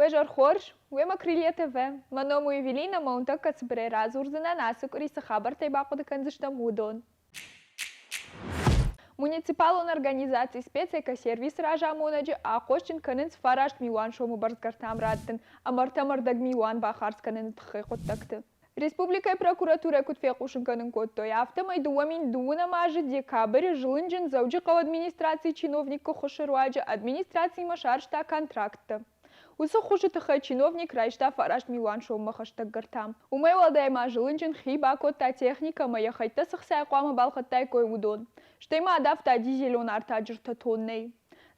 Уе зӕр хорз, уемӕ Крылья ТВ. Мӕ ном у Евелина, ӕмӕ уын тӕккӕ цыбырӕй радзурдзынӕн, ацы къуыри цы хабӕрттӕй бахъуыды кӕндзыстӕм, уыдон. Муниципалон организаци «Спецэкосервис» разамонӕджы аххосджын кӕнынц 9 милуан сомы бӕрц гӕртам раттын ӕмӕ 3,25 милуан бахардз кӕныны тыххӕй хъуыддӕгты. Республикӕйы прокуратурӕ куыд фехъусын кӕнын кодтой, афтӕмӕй 2020 азы декабры зылынджын Дзӕуджыхъӕуы администрацийы чиновникы ххуысы руаджы администрациимӕ сарӕзта контракттӕ. Уыцы хуызы тыххӕй чиновник райста 9 милуан соммӕ хӕстӕг гӕртам. Уымӕй уӕлдай ма зылынджын хи бакодта техникӕ ӕмӕ йӕ хӕйттӕ цы хцайӕ хъуамӕ балхӕдтаиккой, уыдон. Стӕй ма адавта дизелон артаджы ртӕ тоннӕйы.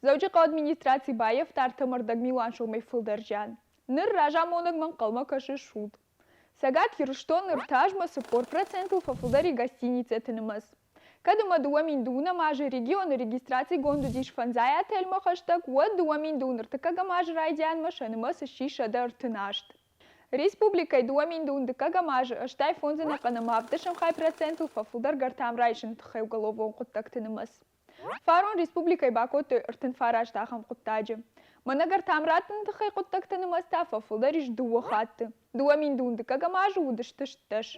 Дзӕуджыхъӕуы администраци баййӕфта 3,25 милуан сомӕй фылдӕр зиан. Ныр разамонӕгмӕ ӕнхъӕлмӕ кӕсы суд. Цӕгат Ирыстоны ӕртӕ азмӕ 40 процентыл фӕфылдӕр и гостиницӕты нымӕц. Кӕд ӕмӕ 2002 азы регионы регистрацигонд уыдис фӕндзай отельмӕ хӕстӕг, уӕд 2021 азы райдианмӕ сӕ нымӕц сси 138. Республикӕйы 2022 азы 85 ӕнӕхъӕн ӕмӕ 70 процентыл фӕфылдӕр гӕртам райсыны тыххӕй уголовон хъуыддӕгты нымӕц. Фарон республикӕйы бакодтой 39 ахӕм хъуыддаджы. Мӕнӕ гӕртам раттыны тыххӕй хъуыддӕгты нымӕц та фӕфылдӕр ис дыууӕ хатты. 2022 азы уыдысты 18.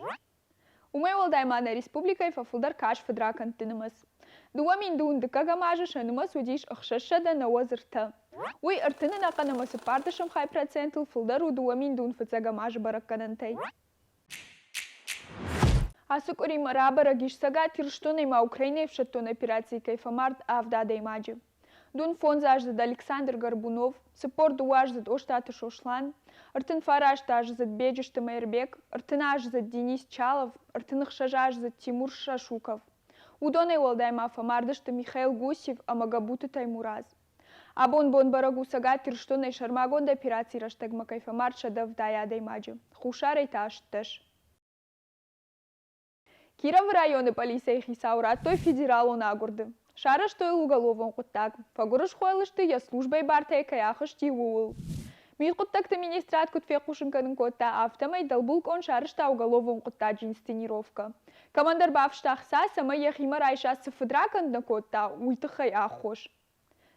Уымӕй уӕлдай ма нӕ республикӕйы фӕфылдӕр карз фыдракӕндты нымӕц. 2022 азы сӕ нымӕц уыдис 693. Уый ӕртын ӕнӕхъӕн ӕмӕ цыппӕрдӕсӕм хай процентыл фылдӕр у 2021 азы бӕрӕггӕнӕнтӕй. Ацы къуыримӕ рабӕрӕг ис Цӕгат Ирыстонӕй ма Украинӕйы ӕфсӕддон операцийы кӕй фӕмард авд адӕймаджы. Дун фондзаздзыд Александр Горбунов, 42-аздзыд Остъаты Сослан, 39-аздзыд Беджызты Мӕирбег, 30-аздзыд Денис Чалов, 36-аздзыд Тимур Шашуков. Уыдонӕй уӕлдай ма фӕмард сты Михаил Гусев ӕмӕ Габуты Таймураз. Абон бон бӕрӕг у Цӕгат Ирыстонӕй сӕрмагонд операцийы рӕстӕгмӕ кӕй фӕмард 170 адӕймаджы, Хуссарӕй та 18. Кировы районы пъӕлицӕйы хицау радтой федералон агуырды. Сарӕзтой йыл уголовон хъуыддаг, фӕгуырысхо йыл сты, йӕ службӕйы бартӕй кӕй ахызти, ууыл. Мидхъуыддӕгты министрад куыд фехъусын кӕнын кодта, афтӕмӕй дӕлбулкъон сарӕзта уголовон хъуыддаджы инсценировкӕ. Кӕмӕндӕр бафыста хца, цӕмӕй йӕхимӕ райса, цы фыдракӕнд нӕ кодта, уый тыххӕй аххос.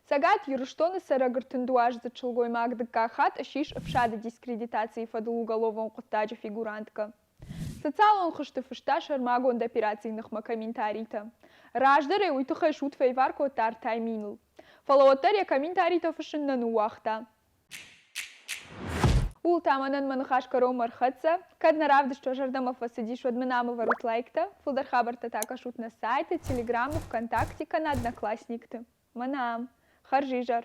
Цӕгат Ирыстоны цӕрӕг ӕртындыуаздзыд сылгоймаг дыккаг хатт ссис ӕфсады дискредитацийы фӕдыл уголовон хъуыддаджы фигуранткӕ. Социалон хызты фыста сӕрмагонд операцийы ныхмӕ комментаритӕ. Раздӕр ӕй уый тыххӕй суд фӕивар кодта ӕртӕ миныл. Фӕлӕ уӕддӕр йӕ комментаритӕ фыссын нӕ ныууагъта. Ууыл та мӕнӕн мӕ ныхас кӕронмӕ ӕрхӕццӕ. Кӕд нӕ равдыст уӕ зӕрдӕмӕ фӕцыдис, уӕд мын ам ӕвӕрут лайктӕ. Фылдӕр хабӕрттӕ та кӕсут нӕ сайты, Телеграмы, ВКонтакте кӕнӕ Одноклассникты. Мӕнӕ ам. Хӕрзизӕр!